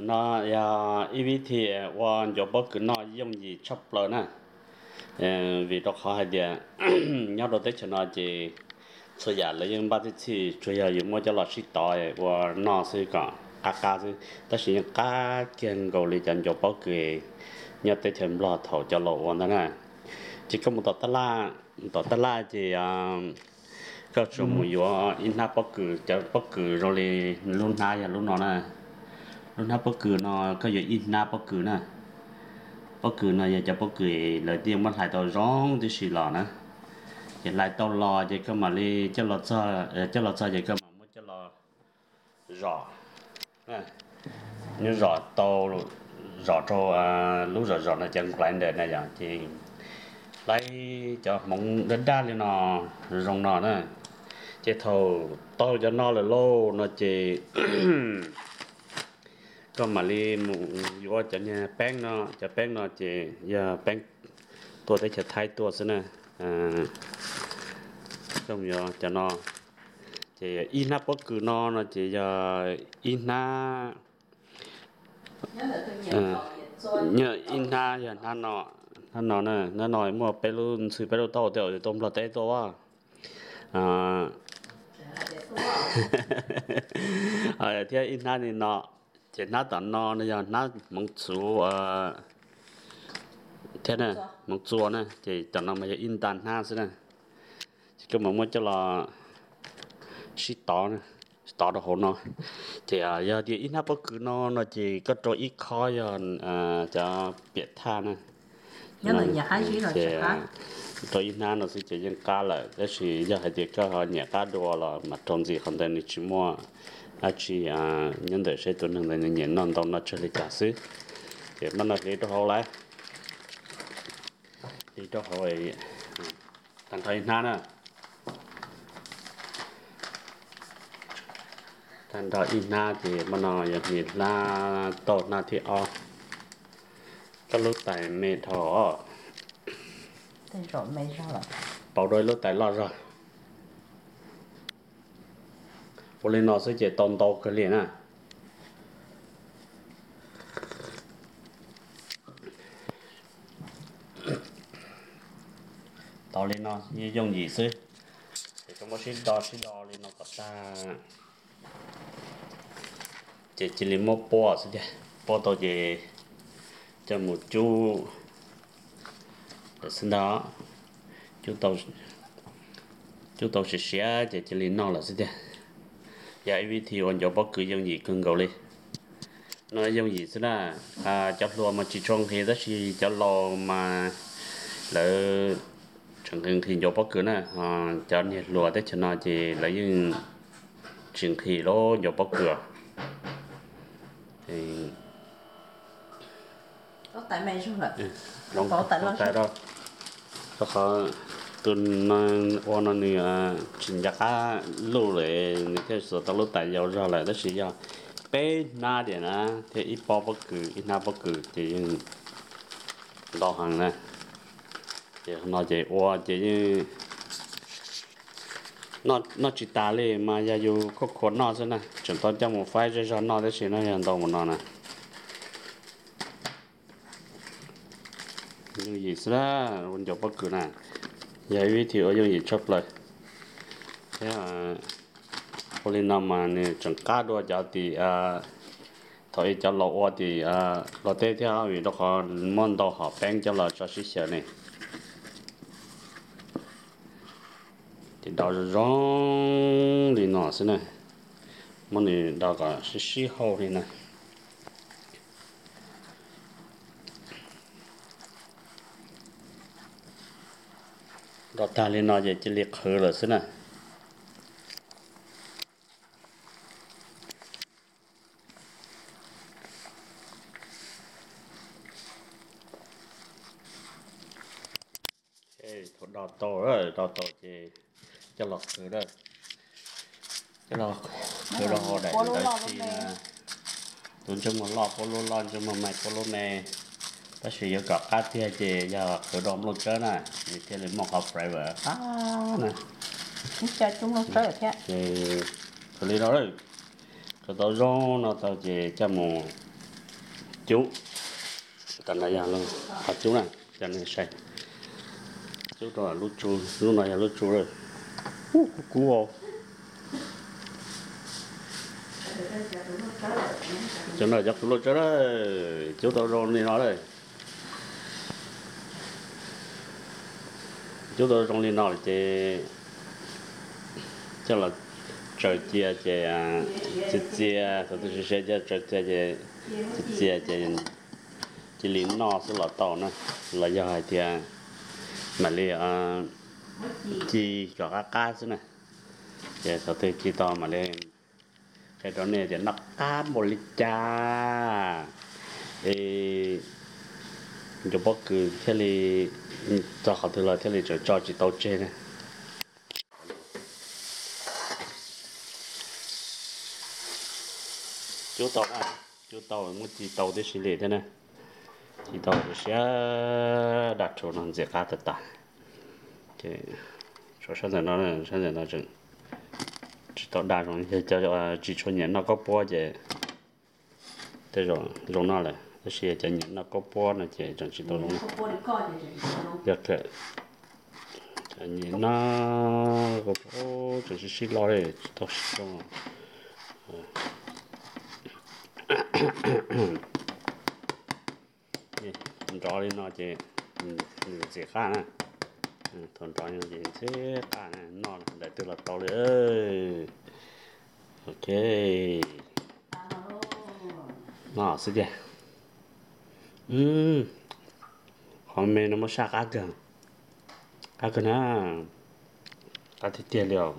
No yog ib vib thi ua ncuav pob kws noj yooj yim tshaj plaws na, vim rau qhov hais tias nyob rau teb chaws no ces txhua yam lawv yeej npaj tib txhij, tsuas yog yus muab coj los sib tov ua noj xwb kom qab qab xwb, tab sis yeej qab kiag nkaus li cov ncuav pob kws nyob teb chaws Nplog thaum cov laus ua ntag na. Ces koj mus tom taj laj, tom taj laj ces koj tsuas mus yuav ib hnab pob kws, cov pob kws zoo li lub hnab yog lub no na. Lub hnab pob kws no koj yuav ib hnab pob kws na. Pob kws no yog cov pob kws lawv thiaj muab hlais tau zoo tib si los na. Ces hlais tau los ces koj mam li coj los txog, coj los txog ces koj mam muab coj los zom, nyob zom tau, zom rau lub zom zom no cov grinder na yom, ces hlais cov hmoov daj daj li no zoo no na. Ces thaum tau cov no lawm lauj no ces koj mam li mus yuav cov niag peeb no, cov peeb no ces yog peeb tuaj teb chaws Thaib tuaj xwb na. Koj mus yuav cov no, ces ib hnab pob kws no no ces yog ib hnab, ib hnab yog hnab no, hnab no na, hnab no muaj peb lub ntxhw peb lub taub hau tej zaum yus tuaj Nplog teb tuaj a. Thiab ib hnab li no, ces hnab tom no no yog hnab hmoov txhuv thiab na, hmoov txua na, ces tom no mas yog ib nta hnab xwb na. Ces koj mam muab coj los sib tov, sib tov rau hauv no. Ces yog tias ib hnab pob kws no no ces koj rau ib khob yog cov piam thaj na. Rau ib hnab no xwb ces yeej qab lawm, tab sis yog hais tias koj ho nyiam qab dua los mas rau ntxiv qhov ntawd nws tsis muaj dab tsi. Nyob ntawm seb tus neeg ntawd nws nyiam noj ntau noj tsawg li cas xwb. Ces maj no hliv rau hauv lawm, hliv rau hauv, tag nrho ib hnab na. Tag nrho ib hnab ces maj no yog hliv hnab tauj hnab thib ob. Koj lub tais me dhau, pauv rau ib lub tais loj zog. Ua li no xwb ces tau ntau kawg li na. Tau li no yooj yim xwb. Ces koj muab sib do sib do li no kom tag, ces cia li muab puab xwb tiag. Puab tau ces coj mus cub lawm xwb ntag. Cub tau siav siav ces cia li noj lawm xwb tiag. Yog ib vib thi ua ncuav pob kws yooj yim kawg nkaus li. No yooj yim xwb na. Cov hluas mas tsis tshua nqhis tab sis cov laus mas lawv tseem nqhis nqhis ncuav pob kws na. Cov niag hluas teb chaws no ces lawv yeej tsis nqhis lub ncuav pob kws. Rau qhov tus ua no nws tsis nco qab luj lawm, nws thiaj xuas tau lub tais yau zog lawm, tab sis yog peb hnab tiam na, thiab ib pob pob kws, ib hnab pob kws ces yeej ntau heev na. Ces no ces ua ces yeej noj tsis tas li mas yog yus khuaj khuav noj xwb na, tseem tau coj mus faib zej zog noj tab sis no yog ntau mus no na. Yooj yim xwb na, ua ncuav pob kws na, yog ib vib thi ua yooj yim tshaj plaws. Thiab ua li no mas nws tseem qab dua cov tim thaum ub cov laus ua tim Nplog teb thiab, vim rau qhov muab ntau hom peeb coj los tso sib xyaw ne. Ces do zoo zoo li no xwb na, muab nws do kom sib sib hauj li na. Do tag li no ces cia li qhwv lawm xwb na. Thaum do tau, do tau ces coj los qhwv, coj los qhwv rau hauv daim ntawv si. Tus ntsej muag loj puab lub loj, ntsej muag me puab lub me. Tab sis yuav kom qab tiag ces yog qhwv rau nplooj tsawb na, nws thiaj li muaj qhov flavor qab na. Ces qhwv li no, Tau zoo no tau ces coj mus cub. Tam no yog qhov cub na, cov nej saib, cub rau lub tsu, lub no yog lub tsu lawm. Ub, kub kub os. Cov no cov kub lauj tsawb lawm, cub tau zoo li no lawm. Cub tau zoo li no lawm ces coj los tsaws cia ces txias txias, thaum twg siav siav coj tsaws cia ces txias txias ces cia li noj xwb los tau na, los yog hais tias mam li ci kom qab qab xwb na. Ces thaum twg ci tau mam li qhia rau nej tias noj qab npaum li cas, es cov pob kws thiaj li txog qhov twg los thiaj li tseem tso tsis tau tseg na. Cub tau, cub tau muab ci tau tib si li thiab na. Ci tau siab daj rhuv no ntxim qab tas tas. Ces sab ntawm no, sab ntawm no tseem tsis tau daj zoo, yog cov tsis tshua nyiam noj kab puab ces tej zaum zoo noj lawm, tab sis cov nyiam noj kab puab no ces tseem tsis tau zoo. Yog nyiam noj kab puab tseem sib sib lo li tsis tau zoo. Nrov li no ces nws ntxim qab na. Thaum nrov no ces ntxim qab, noj ntawm twg los tau li. Ok, noj xwb tiag. Qhov me no muab saj qab kawg, qab kawg na, qab tiag tiag li os.